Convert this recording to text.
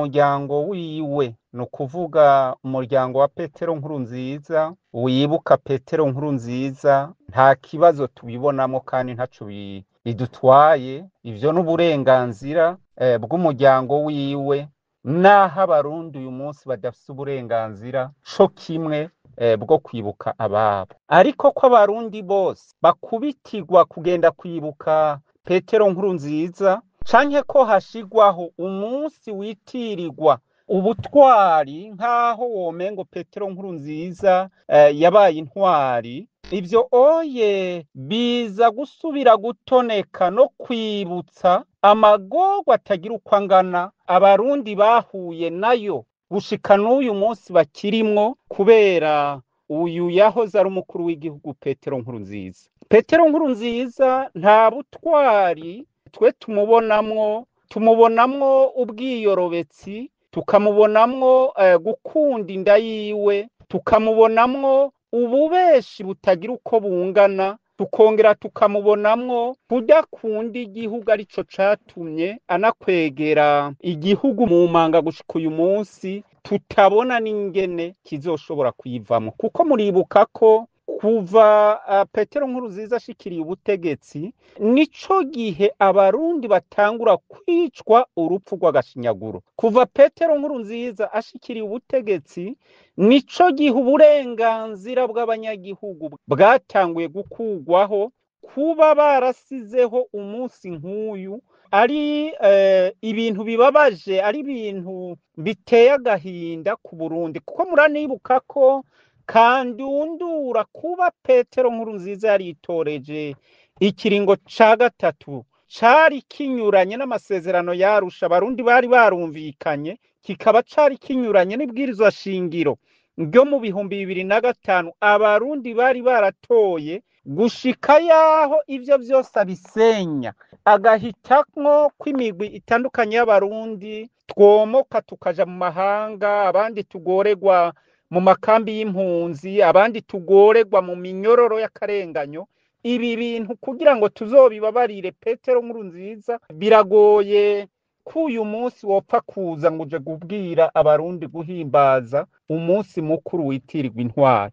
Umuryango wiwe, ni ukuvuga umuryango wa Petero Nkurunziza, wibuka Petero Nkurunziza, nta kibazo tubibonamo kandi ntaco bidutwaye. Ivyo n'uburenganzira bw'umuryango wiwe, naho Abarundi uyu munsi badafise uburenganzira co kimwe bwo kwibuka ababo. Ariko ko Abarundi bose bakubitirwa kugenda kwibuka Petero Nkurunziza, canke ko hashigwaho umunsi witirirwa ubutwari nk'aho womengo Petero Nkurunziza yabaye intwari, ivyo oye biza gusubira gutoneka no kwibutsa amagorwa atagira uko angana Abarundi bahuye nayo gushika n'uyu munsi bakirimwo kubera uyu yahoze ari umukuru w'igihugu Petero Nkurunziza. Petero Nkurunziza nta butwari twe tumubonamwo, tumubonamwo ubwiyorobetsi, tukamubonamwo gukunda inda yiwe, tukamubonamwo ububeshi butagira uko bungana, tukongera tukamubonamwo kudakunda igihugu, arico catumye anakwegera igihugu mu manga gushika uyu munsi tutabona n'ingene kizoshobora kuyivamwo. Kuko muribuka ko kuva Petero Nkurunziza ashikiriye ubutegetsi, nico gihe Abarundi batangura kwicwa urupfu rw'agashinyaguro. Kuva Petero Nkurunziza ashikiriye ubutegetsi, nico gihe uburenganzira bw'abanyagihugu bwatanguye gukurwaho. Kuba barasizeho umunsi nk'uyu ari ibintu bibabaje, ari ibintu biteye agahinda ku Burundi, kuko muranibuka ko kandundura kuba Petero Nkurunziza yaritoreje ikiringo ca gatatu cari kinyuranye n'amasezerano yarusha Abarundi bari barumvikanye, kikaba cari kinyuranye n'ibwirizwa shingiro ryo mu 2005 Abarundi bari baratoye, gushika yaho ivyo vyose abisenya agahitamwo kw'imigwi itandukanye y'Abarundi twomoka tukaja mu mahanga, abandi tugoregwa mu makambi y'impunzi, abandi tugoregwa mu minyororo y'akarenganyo. Ibi bintu kugira ngo tuzobibabarire Petero Nkurunziza biragoye. Ko uyu munsi wopfa kuza ngo uje kubwira Abarundi guhimbaza umunsi mukuru witirirwa intwari.